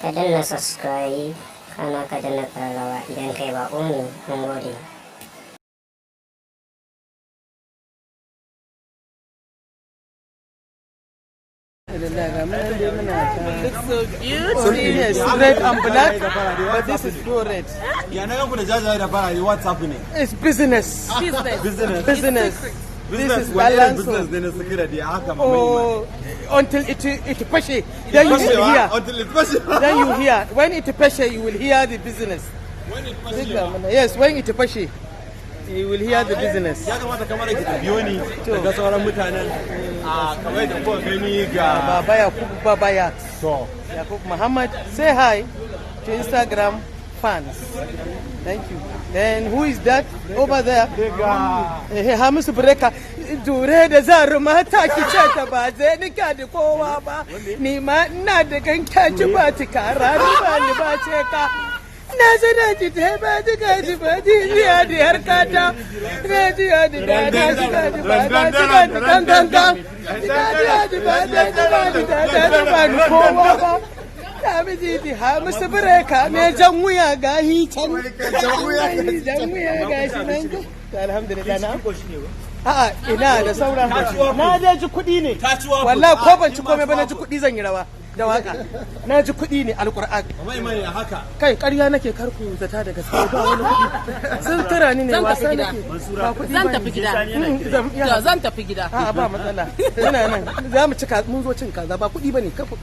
Ka danna subscribe, kana ka danna kararrawa idan kai baƙo ne. Mun gode. Looks so beautiful. Yes, red and black, but this is pure red. Ya na ganku da jajaye da farare, what's happening? It's business. Business. Business. Business. This Business, is wani irin balance. business ne na secret ya haka, Mama Iman? Oh, until it fashe, then you will Fashewa? hear. Until it fashe. Then you hear. When it fashe, you will hear the business. When it fashe. Yes, when it fashe, you will hear the business. Ya kamata kamar ki ta biyo ni daga sauran mutanen a kamar da kuka gani ga Baba Yakubu Baba To. Yakub Muhammad, say hi to Instagram fans. Thank you. Then who is that over there? Eh, Hamisu Breaker. Dure da zaruma ta ki ce ta ba zai nika da kowa ba. Ni ma ina da ganka ci ba ti kara ni ba ni ba ce ka. Na zana ji ta ba ji ga ji ba ji ya da harkata. Na ji ya da da na ji ga ji ba na ji ga ji kan kan kan. Ji ga ji ya ji ba ji ba ji da da ba ni kowa ba. Ta miji di Hamisu Breaker ne jan wuya ga hi can. Jan wuya ga shi nan. Alhamdulillah, na. A'a, ina da saura. Na dai ji kuɗi ne. Wallahi ko ban ci komai ba, na ji kuɗi, zan yi rawa da waka. Na ji kuɗi ne, alƙur'an. Mama Iman, ya haka? Kai, ƙarya nake, karku zata da gaske, ba wani kuɗi. Sun tura ni ne, Zan wasa tafi gida. nake. Ba kuɗi Zan bane. tafi gida. Ya. To, zan tafi gida. A'a, ba matsala. Muna nan. Za mu ci mun zo cin kaza, ba kuɗi bane. Kafa